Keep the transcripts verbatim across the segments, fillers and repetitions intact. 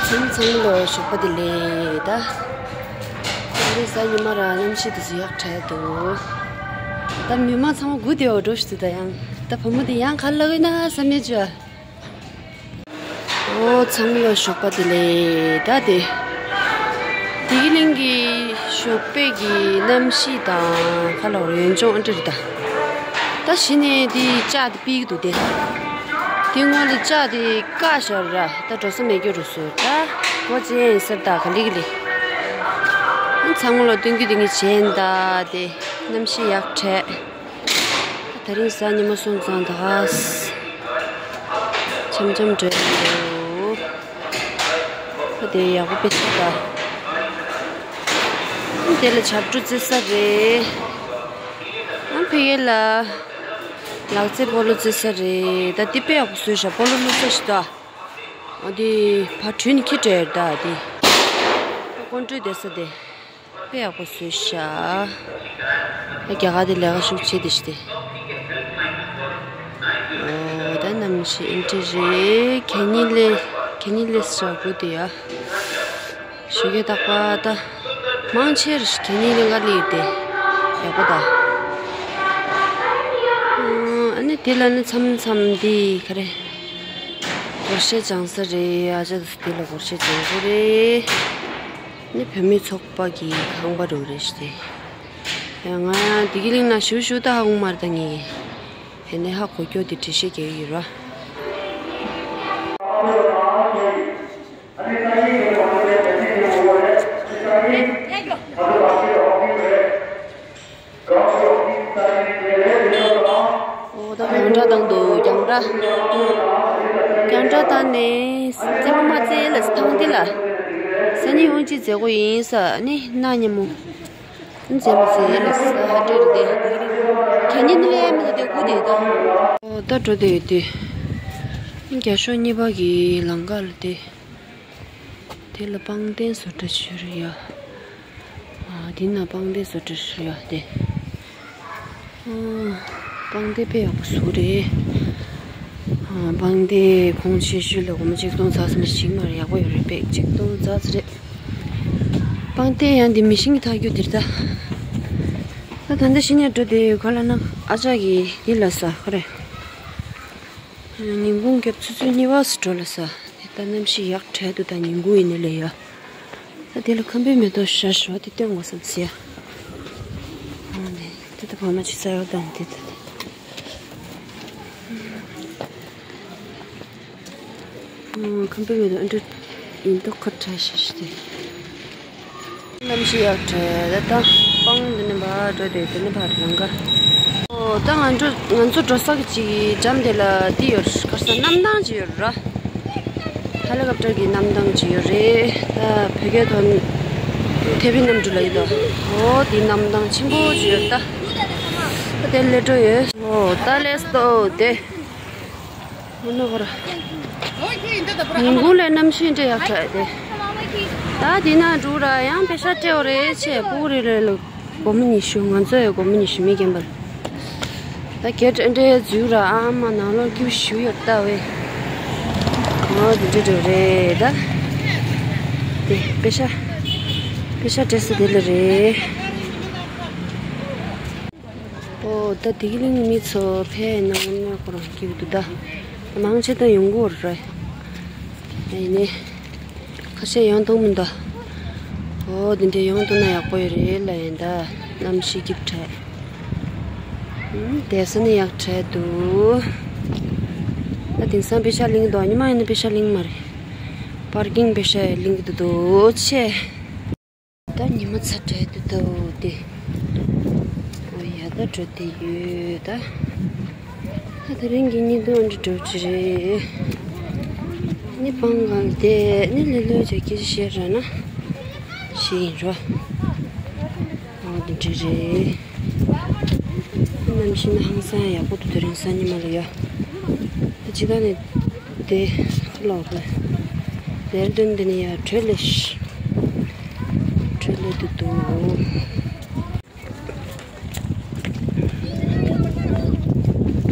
ཚང་མ་ཚང་མ་ལོ་ཞོགས་པ་བདེ་ལེགས། ད་དེ་རིང་གཟའ་ཉི་མ་ར་གནམ་གཤིས་དེ་ཚོ་ཡག་དྲག་འདུག་ད་མི་མང་ཚང་མ་སྒུག་བསྡད་པ་འདྲ་ཞིག་འདུག་ད་ཡང་ད་བུ་མོ་དེ་ཡང་ག་ལ་ལབ་ཡོད་ན་བསམ་མེད་བྱས། ཨོ་ཚང་མ་ལོ་ཞོགས་པ་བདེ་ལེགས། ད་དེ་བདེ་སྐྱིད་གླིང་གི་ཞོགས་པའི་གི་གནམ་གཤིས་དང་ཁ་ལོ་ཡོན་ཅོང་ཨ་འདྲ་རེད་ད། ད་གཞི་ནས་དེ་ལྕགས་དེ་ཕུད་ཀྱི་འདུག་སྟེ། དེ་སྔོན་ལ་ལྕགས་དེ་བཀག་བཞག་ར་ད་འགྲོ་ས་མེད་རྒྱུ་རུ་སོང་ད། སྒོ་ཕྱེ་ཡིན་ཟེར་ད་ག་ལེ་ག་ལེ། ཚང་མ་ལོ་སྟོན་རྒྱུ་དེ་ངས་བྱས་ཡིན་ད། དེ་གནམ་གཤིས་ཡག་དྲག་ད་རིང་གཟའ་ཉི་མ་སོང་ཙང་ད་འཆམ་འཆམ་འགྲོ་ཡི་འདུག་ད་དེ་ཡག་པོ་དཔེ་ཆ་ད། དེ་ལ་ཞབས་བྲོ་རྩེ་ས་རེད། ཨ་ཕ་གི་ལ་ལག་རྩེད་སྤོ་ལོ་རྩེ་ས་རེད། ད་དེ་དཔེ་ཡག་པོ་བཟོས་ཤག་སྤོ་ལོ་བླུགས་ས་ཞིག་ད། ཨ་དེ་ཕར་བྲུས་ནས་འཁྱེར་འགྲོ་ཡ་རེད་ད་དེ། ཀོང་སྤྲུལ་བསྡད་ས་དེ། དཔེ་ཡག་པོ་བཟོས་ཤག་ཨ་རྒྱ་གར་དེ་ལས་ཀ་ཤུགས་ཆེ་དེ་ཞིག་དེ། ཨོ་ད་གནམ་གཤིས་ཨེ་འདྲ་རེད། གད་སྙིགས་ལས་གད་སྙིགས་ལས་ས་དགུ་དེ་ཡ། ཞོགས་ཀས་རྟག་པར་ད་མང་ཆེར་གད་སྙིགས་ལེན་ག་ལེ་ཡོད་དེ་ཡག་པོ་ད། ཨ་ནི་དེ་ལ་ནི་མཚམས་མཚམས་འདི་ག་རེ་སྒོར་གཞས་སྦྱང་ས་རེད། ཨ་ཅག་དེ་ལ་སྒོར་གཞས་སྦྱང་ས་རེད། ནི་བུད་མེད་ཚོགས་པ་གི་ཁང་པ་རུ་རེད་ཤི་སྟེ། ཡང་ང་ཡང་བདེ་སྐྱིད་གླིང་ན་ཞུ་ཞུ་ད་ཧ་གོ་མ་རེད་ད་ངས། ཡང་ནས་ཧ་གོ་སྐྱོ་དེ་འགྲེལ་བཤད་རྒྱག་གི་ཡོད་ར། ཨོ་ད་རྒྱང་བསྒྲགས་བཏང་འདུག་རྒྱང་བསྒྲགས། རྒྱང་བསྒྲགས་བཏང་ནས་རྩེད་མོ་མ་རྩེ་ལ་ཐང་འདི་ལ། སང་ཉིན་ཡོང་ཅི་མཛད་སྒོ་ཡིན་ས་ནི་གནའ་སྙན་མོ། མཛེས་མ་མཛེས་ལ་ས་ཧ་འདྲེ་རེད་དེ། གད་སྙིགས་ནི་ལས་མི་འདུག་དེ་དགུ་དེ་ད། ཨོ་ད་འགྲོ་དེ་ཡོད་དེ། རྒྱ་ཤོག་གཉིས་པ་གི་ལམ་ཁ་ལ་དེ། དེ་ལ་པང་གདན་བཟོ་གྲྭ་ཞིག་རེད་ཡ། ཨ་དེ་ན་པང་གདན་བཟོ་གྲྭ་ཞིག་ཡ་དེ། ཨ་པང་གདན་དཔེ་ཡག་པོ་བཟོ་རེད། ཨ་པང་གདན་གོང་ཆེ་ཤོས་ལ་སྒོར་མོ་ཆིག་སྟོང་ཙམ་ཞིག་མར་ཡག་པོ་ཡོད་རེད་པས་ཆིག་སྟོང་ཙམ་རེད། པང་གདན་ཡང་འདི་མི་ཤིང་ཐག་རྒྱུ་དེར་ད། ད་ད་ལྟ་ཤི་ཉལ་འགྲོ་དེ་ག་ལ་ན་ཨ་ཅག་གིས་འདི་ལ་ཟ་ཁ་རེད། ཉིན་གུང་རྒྱབ་ཆུ་ཚོད་གཉིས་པ་སུ་འགྲོ་ལ་ཟ། དེ་ལྟ་གནམ་གཤིས་ཡག་འཕྲལ་དུ་ད་ཉིན་གུང་ཡིན་ནི་ལ་ཡ། ད་དེ་ལ་ཁམ་པའི་མེ་ཏོག་ཤ་ཞོ་དེ་སྟོན་དགོས་བསམ་ཟེར་ཡ། ཨ་ནི་དེ་ད་བར་མ་ཆུ་ཚ་ཡོད་དང་དེ་ད་དེ། ཁམ་པའི་མེ་ཏོག་ཨ་འདྲ་ཡིན་མདོག་ཁ་བྲལ་ཤག་ཤི་སྟེ། གནམ་གཤིས་ཡག་བྲལ་ད་ལྟ་སྤང་འདི་ནས་ཕར་འགྲོ་དེ་འདི་ནས་ཕར་ལམ་ཁ། ཨོ་ད་ང་འགྲོ་ང་ཚོ་འགྲོ་ས་གི་ཅིག་གི་འགྲམ་དེ་ལ་འདི་ཡོད་རེད། ག་རེ་ཟ་གནམ་ཐང་ཅིག་ཡོད་རེད་ར། ཧེ་ལི་ཀོབ་ཊར་གི་གནམ་ཐང་ཅིག་ཡོད་རེད། ད་བོད་སྐད་ཐོག་ཐེ་བི་གནམ་གྲུ་ལབ་ཀྱི་འདུག་ཨོ་དེ་གནམ་ཐང་ཆེན་པོ་ཅིག་ཡོད་ད། ད་དེ་སླེབས་འགྲོ་ཡོད། ཨོ་ད་let's go དེ། ཨོ་ན་ཧོ་ར། ཉིན་གུང་ལས་གནམ་གཤིས་འདྲ་ཡག་ཐལ་ཏེ། ད་དེ་ན་འགྲོ་ར་ཡང་པེ་ཤ་སྤྲད་འོ་རེད་ཆེ་སྤུ་གུ་རེ་རེ་ལ་སྒོར་མོ་ཉི་ཤུ། ང་ཚོ་ཡི་སྒོར་མོ་ཉི་ཤུ་མི་རྒན་པ་ལ། ད་གེ་ཏྲ་འདྲའི་འཛུལ་ར་ཨ་མ་ནང་ལོགས་སྐྱིད་པོ་ཞུ་ཡོད་ལྟ་བས། ཨོ་དེ་འདྲ་འདྲ་རེད་ད། དེ་པེ་ཤ་པེ་ཤ་སྤྲད་ས་དེ་ལ་རེད། ཨོ་ད་བདེ་སྐྱིད་གླིང་མི་ཚོ་ཕེ་ནང་ནས་ཁོ་རང་སྐྱིད་པོ་འདུག་ད། མང་ཆེ་ད་ཡོང་གི་རེད། ཨ་ཡིན་ནི། ཁ་ཤས་ཡོང་ཐུབ་མི་འདུག་ཨོ་དེ་འདྲས་ཡོང་ཐུབ་ན་ཡག་པོ་ཡོད་རེད་ལ་ཡིན་ད། གནམ་གཤིས་སྐྱིད་དྲགས། ཨུམ་བསྡད་ས་ནི་ཡག་དྲགས་འདུག་ད་དེང་སང་པེ་ཤ་ལེན་གྱི་འདུག་ཉི་མ་ཡིན་ན་པེ་ཤ་ལེན་གྱི་མ་རེད། པར་ཀིང་པེ་ཤ་ལེན་གྱི་འདུག་འདུག་ཆེ། ད་ཉི་མ་ཚ་དྲགས་འདུག་ད་འོ་དེ། འོ་ཡ་ད་འགྲོ་དེ་ཡོད་ད། ད་དེ་རིང་གི་ཉིན་དུ་འདྲ་འགྲོ་གི་རེད། ནི་སྤང་གང་དེ་ནི་ལེ་ལོས་བྱ་སྐད་ཆ་བཤད་ར་ན། ཞེས་ཡིན་རོ། འོ་དེ་འདྲ་རེད། གནམ་གཤིས་ནི་ཧང་སང་ཡག་པོ་འདུག་དེ་རིང་གཟའ་ཉི་མ་ལ་ཡ། ད་ཇི་ལྟར་ནས་དེ་ཁ་ལོག་རེད། ལེར་དོན་འདི་ནི་ཡ་བྲོས་ལེ་ཤ། བྲོས་ལེ་འདུག་འདུག་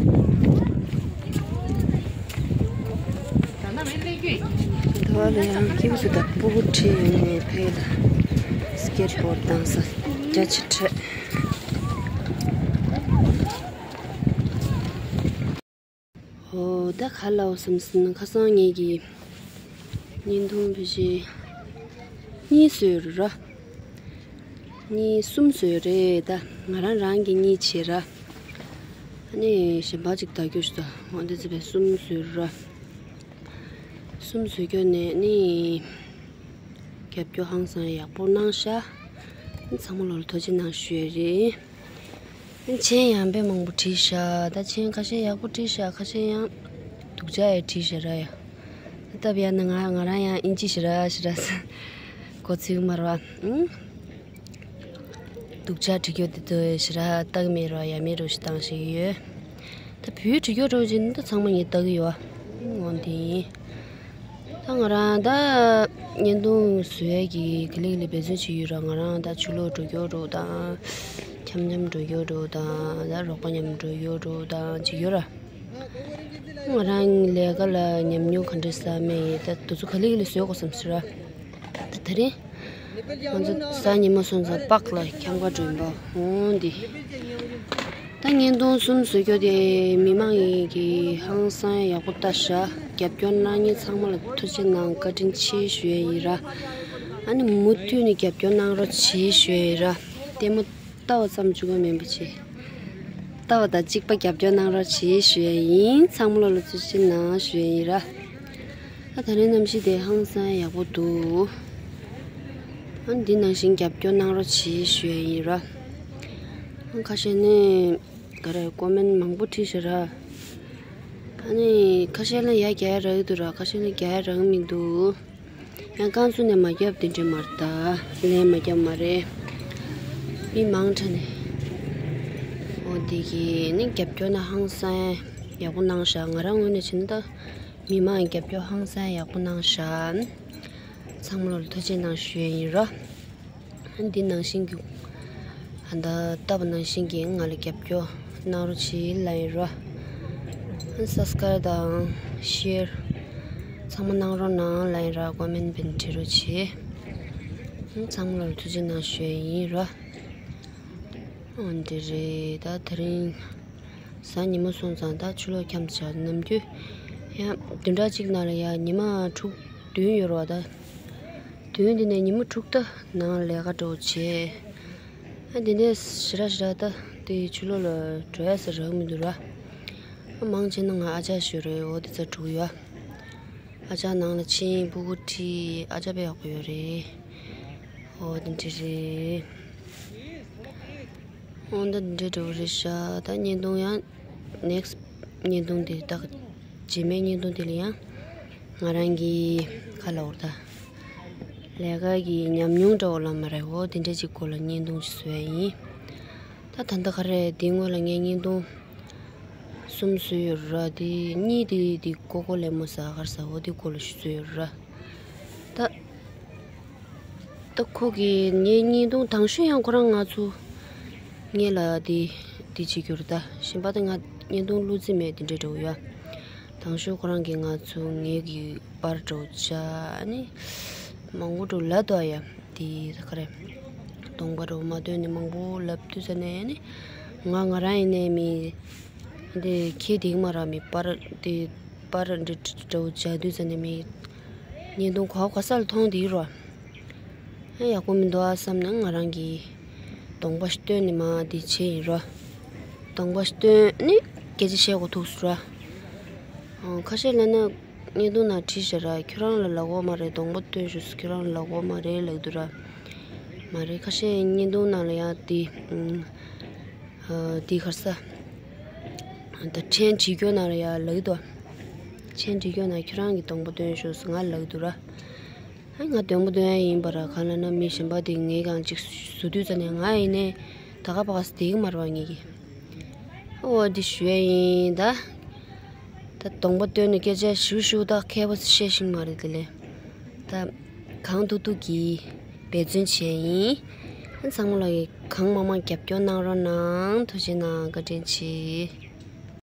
ད་ བར་ཡང་ཁྱིམ་སུ་དང་སྤུ་གུ་ཁྲིད་ཡོང་ནས་ཕེབས་ལ་སི་ཀེཊ་བོར་ཌི་བཏང་ས་རྒྱ་ཆེ་ཁྲོད། ཨོ་ད་ག་ལའོ་བསམ་སོང་ན། ཁ་སང་ངེད་ཀྱིས་བརྙན་ཐུང་བི་ཞེ་གཉིས་བཟོས་ར། གཉིས་གསུམ་བཟོས་རེད། ད་ང་རང་རང་གི་གཉིས་བྱས་ར། ཨ་ནི་གཞན་པ་ཅིག་ད་རྒྱུ་ཞིག་ད་འོ་འདི་ཚེ་བའི་གསུམ་བཟོས་ར། གསུམ་བཟོས་རྒྱུ་ནས་ནི་རྒྱབ་སྐྱོར་ཧང་སང་ཡག་པོ་གནང་ཤག་ཚང་མ་ལོ་ལ་ཐུགས་རྗེ་གནང་ཞུ་ཡས་རེད། མཆན་ཡང་དཔེ་མང་པོ་བྲིས་ཤག་ད་མཆན་ཁ་ཤས་ཡག་པོ་བྲིས་ཤག་ཁ་ཤས་ཡང་སྡུག་ཅག་ཡང་བྲིས་ཤག་ར་ཡ། ད་སྟབས་ཡག་ན་ང་ང་རང་ཡང་ཨིན་ཇི་ཞེ་ར་ཞེ་ར་ས་གོ་ཚིག་མར་བ་ཨང་སྡུག་ཅག་བྲིས་རྒྱུ་དེ་ཚོ་ཞེ་ར་ལྟ་གི་མེད་ར་ཡ་མེད་ར་ཞེ་བཏང་ཞིག་ཡོད། ད་བོད་བྲིས་རྒྱུ་རོ་ཅན་ད་ཚང་མ་ངས་ལྟ་གི་ཡོད་ཨ། འོ་འདི་ཡིན། ད་ང་རང་ད་བརྙན་ཐུང་བཟོ་ཡས་ཀྱི་ག་ལེ་ག་ལེ་འབད་བརྩོན་བྱེད་ཀྱི་ཡོད་ར། ང་རང་ད་ཕྱི་ལོགས་འགྲོ་རྒྱུ་རོ་དང་འཆམ་འཆམ་འགྲོ་རྒྱུ་རོ་དང་ད་རོགས་པ་མཉམ་འགྲོ་རྒྱུ་རོ་དང་བྱེད་ཀྱི་ཡོད་ར། ང་རང་ལས་ཀ་ལ་ཉམས་མྱོང་ག་འདྲ་ས་མེད་ཡིན། ད་དུས་ཚོད་ག་ལེ་ག་ལེ་བཟོ་དགོས་བསམ་ཟེར་ར། ད་དེ་རིང་ང་ཚོ་གཟའ་ཉི་མ་སོང་ཙང་པག་ལ་འཁྱམ་ག་འགྲོ་ཡིན་པ་འོང་འདི། ད་བརྙན་ཐུང་གསུམ་བཟོ་རྒྱུ་དེ་མི་མང་ཡིན་གྱི་ཧང་སང་ཡག་པོ་ལྟ་ཤག་རྒྱབ་སྐྱོར་གནང་མཁན་ཚང་མ་ལ་ཐུགས་རྗེ་གནང་བཀའ་དྲིན་ཆེ་ཞུ་ཡས་ཡིན་ར། ཨ་ནི་མུ་མཐུད་ནས་རྒྱབ་སྐྱོར་གནང་རོགས་བྱེད་ཞུ་ཡས་ཡིན་ར། ལྟད་མོ་ལྟ་བ་ཙམ་བཅུག་གི་མིན་པ་བྱེད། ལྟ་བ་དང་གཅིག་པ་རྒྱབ་སྐྱོར་གནང་རོགས་བྱེད་ཞུ་ཡས་ཡིན། ཚང་མ་ལོ་ལ་ཐུགས་རྗེ་གནང་ཞུ་ཡས་ཡིན་ར། ཨ་ད་རེས་གནམ་གཤིས་དེ་ཧང་སང་ཡག་པོ་འདུག་ཨ་འདི་ནང་བཞིན་རྒྱབ་སྐྱོར་གནང་རོགས་བྱེད་ཞུ་ཡས་ཡིན་ར། ཨ་ཁ་ཤས་ནས་ག་རེ་ཀོ་མེན་མང་པོ་བྲིས་ཤག་ར། ཨ་ནི་ཁ་ཤས་ལ་ཡ་རྒྱག་ཡ་རག་གི་འདུག་ར། ཁ་ཤས་ལ་རྒྱག་ཡ་རག་གི་མི་འདུག་ཡང་རྐང་ཚུགས་ནས་མ་རྒྱབ་དེ་འདྲ་མ་རེད། ད་ལན་མ་རྒྱབ་མ་རེད། མི་མང་དྲགས་ནས། འོ་དེ་གི་ནི་རྒྱབ་སྐྱོར་ན་ཧང་སང་ཡག་པོ་གནང་ཤག་ང་རང་ངོས་ནས་བྱས་ན་ད་མི་མང་རྒྱབ་སྐྱོར་ཧང་སང་ཡག་པོ་གནང་ཤག་ཚང་མ་ལོ་ལ་ཐུགས་རྗེ་གནང་ཞུ་ཡས་ཡིན་ར། འདི་ནང་བཞིན་གྱི་ཨ་ད་ལྟ་བུ་ནང་བཞིན་གྱི་ང་ལ་རྒྱབ་སྐྱོར་གནང་རོགས་བྱེད་ལབ་ཡིན་ར། སབ་སི་ཀ་རབ་དང་ཤེར་ཚང་མ་གནང་རོགས་གནང་ལབ་ཡིན་ར། ཀོ་མེན་བྱེད་རོགས་བྱེད། ཚང་མ་ལ་ཐུགས་རྗེ་གནང་ཞུ་ཡས་ཡིན་ར། འོ་འདི་རེད། ད་དེ་རིང་གཟའ་ཉི་མ་སོང་ཙང་ད་ཕྱི་ལོགས་འཁྱམས་བྱ། ནམ་རྒྱུན་ཡང་བདུན་ཕྲག་གཅིག་ནང་ལ་ཡ་ཉི་མ་དྲུག་བདུན་ཡོད་རེད་བ། ད་བདུན་འདི་ནས་ཉི་མ་དྲུག་ད་ནང་ལས་ཀ་འདྲ་བོ་བྱས། ཨ་འདི་ནས་ཞེ་དྲག་ཞེ་དྲག་ད་དེ་ཕྱི་ལོགས་ལ་འགྲོ་ཡ་ས་རག་མི་འདུག་ར། ཨ་མང་ཆེ་ན་ང་ཨ་ཅག་ཞོལ་རེད། འོ་དེ་ཚ་འགྲོ་གི་ཡོད། ཨ་ཅག་ནང་ལ་ཕྱིན་སྤུ་གུ་ཁྲིད། ཨ་ཅག་དཔེ་ཡག་པོ་ཡོད་རེད། འོ་དེ་འདྲ་རེད། འོ་ད་འདི་འདྲ་འདྲ་བོ་རེད་ཤག་ད་བརྙན་ཐུང་ཡང་ནེག་སི་བརྙན་ཐུང་དེ་ད་རྗེས་མའི་བརྙན་ཐུང་དེ་ལ་ཡང་ང་རང་གི་ཁ་ལ་འོར་ད་ལས་ཀ་གི་ཉམས་མྱོང་འདྲ་བོ་ལ་མ་རེད། འོ་དེ་འདྲ་ཅིག་སྐོར་ལ་བརྙན་ཐུང་ཞིག་བཟོ་ཡ་ཡིན། ད་ད་ལྟ་ག་རེ་དེའི་སྔོན་ལ་ངས་བརྙན་ཐུང་གསུམ་བཟོས་ཡོད་ར། དེ་གཉིས་དེ་དེ་ཀོ་ཀོ་ལེ་མོ་ཟ་གར་ཟ་འོ་དེ་སྐོར་ལ་ཞིག་བཟོས་ཡོད་ར། ད་ད་ཁོ་གིས་ངའི་བརྙན་ཐུང་དང་ཤོས་ཡང་ཁོ་རང་ང་ཚོ་ངེད་ལ་དེ་དེ་བྱེད་རྒྱུ་རེད། ད་གཞན་པ་ད་ང་བརྙན་ཐུང་བླུག་རྩིས་མེད་དེ་འདྲ་འདྲ་བོ་ཡ། དང་ཤོས་ཁོ་རང་གིས་ང་ཚོ་ངེད་ཀྱི་པར་འདྲ་བོ་བྱ་ནི་མང་པོ་འདྲ་བོ་ལབ་འདུག་ཡ། དེ་ད་ག་རེ་གདོང་པ་འདྲ་བོ་མ་སྟོན་ནས་མང་པོ་ལབ་དུས་ཙ་ནས་ནི་ང་ང་རང་ཡིན་ནའི་མི་དེ་ཁྱེད་དེ་མ་ར་མི་པར་དེ་པར་འདྲ་འདྲ་བོ་བྱ་དུས་ཙ་ནས་མི། བརྙན་ཐུང་གོ་གོ་ས་ལ་མཐོང་དེ་རོ། ཨ་ཡག་པོ་མི་འདུག་ཨ་བསམ་ནས་ང་རང་གིས་གདོང་པ་སྟོན་ནས་མ་དེ་བྱས་ཡིན་རོ། གདོང་པ་སྟོན་ནས་སྐད་ཆ་བཤད་དགོས་ཐུག་སོང་ར། ཨང་ཁ་ཤས་ལ་ན་བརྙན་ཐུང་ནང་བྲིས་ཤག་ར། ཁྱོད་རང་ལ་ལབ་དགོས་མ་རེད། གདོང་པ་སྟོན་ཤོག་ཟེར་ཁྱོད་རང་ལ་ལབ་དགོས་མ་རེད་ལབ་འདུག་ར། མ་རེད། ཁ་ཤས་བརྙན་ཐུང་ནང་ལ་ཡང་དེ་ཨང་། ཨ་དེ་གར་ས། ད་མཆན་བྲིས་སྐྱོན་ན་ཡ་ལག་ཏུ། མཆན་བྲིས་སྐྱོན་ན་ཁྱོད་རང་གི་གདོང་པ་སྟོན་ཤོག་ཟེར་ང་ལག་ཏུ་ར། ཨ་ང་གདོང་པ་སྟོན་ཡ་ཡིན་པ་ར། གང་ལ་ན་མི་གཞན་པ་དེ་ངའི་སྒང་ཅིག་བཟོ་དུས་ཙ་ནས་ང་ཡིན་ནས་ད་ག་པ་ག་ས་དེ་གི་མ་ར་བ་ངེད་ཀྱི། ཨོ་འདི་ཞུ་ཡ་ཡིན་ད། ད་གདོང་པ་སྟོན་ནས་སྐད་ཆ་ཞུ་ཞུ་ད་མཁས་པོ་བཤད་ཤིང་མ་རེད་དེ་ལས། ད་གང་ཐུབ་ཐུབ་ཀྱིས་འབད་བརྩོན་བྱས་ཡིན། ཚང་མ་ལ་གང་མང་མང་རྒྱབ་སྐྱོར་གནང་རོགས་གནང་། ཐུགས་རྗེ་གནང་། བཀའ་དྲིན་ཆེ།